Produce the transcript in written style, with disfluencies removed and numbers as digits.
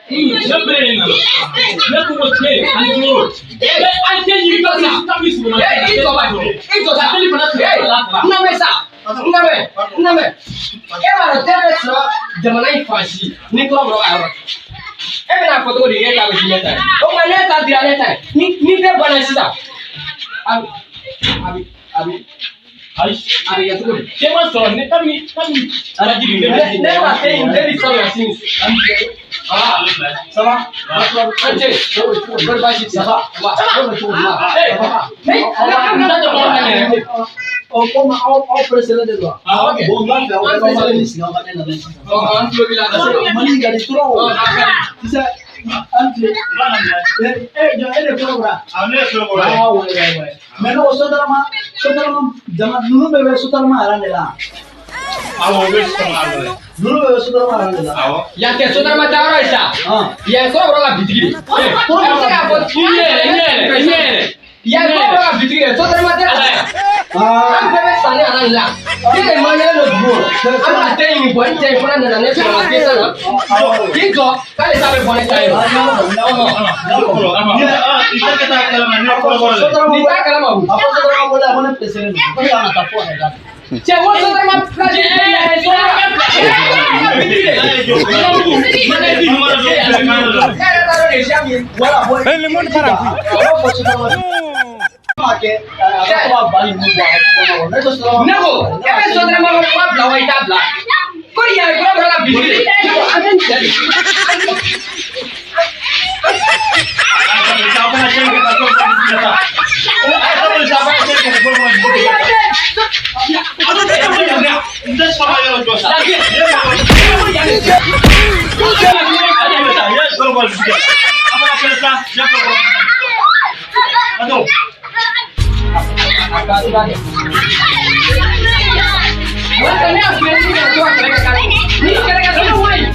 Ne bere de nana. Ne ko ko cɛ ani woro. An tɛ ɲini ka sa. Kabi sɔgɔma. I jɔ ba, i jɔ sa. Seli fana Ee, n lamɛn sa, n lamɛn, n lamɛn. E b'a dɔn tɛ bɛ sɔrɔ jamana in fan si ni kɔrɔbɔrɔ ka yɔrɔ tɛ. E bɛna fɔ cogo di k'e ta bɛ di ne ta ye? O tuma ne ta dira ne ta ye. Ni ne banna sisan, a bɛ a bɛ a bɛ Ayi. a bɛ kɛ cogo di? Cɛ ma sɔrɔ ne kabini kabini alaji bi ne bɛ Ne ka te in ne bi sɔrɔ sini. Ah, Ça va? An ce, kɔri baasi tɛ? Ça va? Wa, Ee, ne ne ka mɔgɔ ka ɲɛ. Ɔ komi aw pressé de don wa? Ah, ok. Bon, n b'a fɛ aw bɛɛ ka wale sigi aw ka ne lamɛn sisan. Ɔ, an tulo b'i la. Parce que Mali in ka di trop. Tu sais, an tile. E jɔ, e de kɔrɔbɔrɔ. Ah ouais ouais ouais. Mais ne ko Sotarama, Sotarama jama ninnu bɛɛ bɛ Sotarama rang de la. Ninnu bɛɛ bɛ Sotarama rang de la. Yan tɛ Sotarama taayɔrɔ ye sa. Ah. Yan ye kɔrɔbɔrɔ ka bitigi de ye. E bɛ se k'a fɔ I ɲɛ yɛlɛ, i ɲɛ yɛlɛ, i ɲɛ yɛlɛ. Yan ye kɔrɔbɔrɔ ka bitigi de ye, Sotarama tɛ la. An Ah. bɛɛ bɛ sanni rang de la. Ne de man kɛnɛ don dugu kɔnɔ. An bɛna te ɲini bɔn, n cɛ in fana nana ne sɔrɔ a te san na. K'i jɔ k'ale ta bɛ bɔ ne ta ye. Sotarama Nin t'a kalama o. A fɔ Sotarama bɔla ko ne pressé don. Ko ne kan ka taa fo a yɛrɛ da. Cɛ ko Sotarama place tɛ yan ye Sotarama ka bitigi de ye. E yɛrɛ t'a dɔn de siya min ye. Voilà, bon. Le monde part en couille. A b'a fɔ Sotarama. M'a kɛ a ka to ka ba ninnu bɔ a ka so kɔnɔ. Ne ko Sotarama. Ne ko e bɛ Sotarama ka kuma bila wa i t'a bila? Ko yan ye kɔrɔbɔrɔ ka bitigi de ye. Ne ko an bɛ nin cɛ de. Wala ne y'a f'i ye k'i kana to ka kɛlɛ kɛ kare. N'i ye kɛlɛ kɛ dɔrɔn wa ye.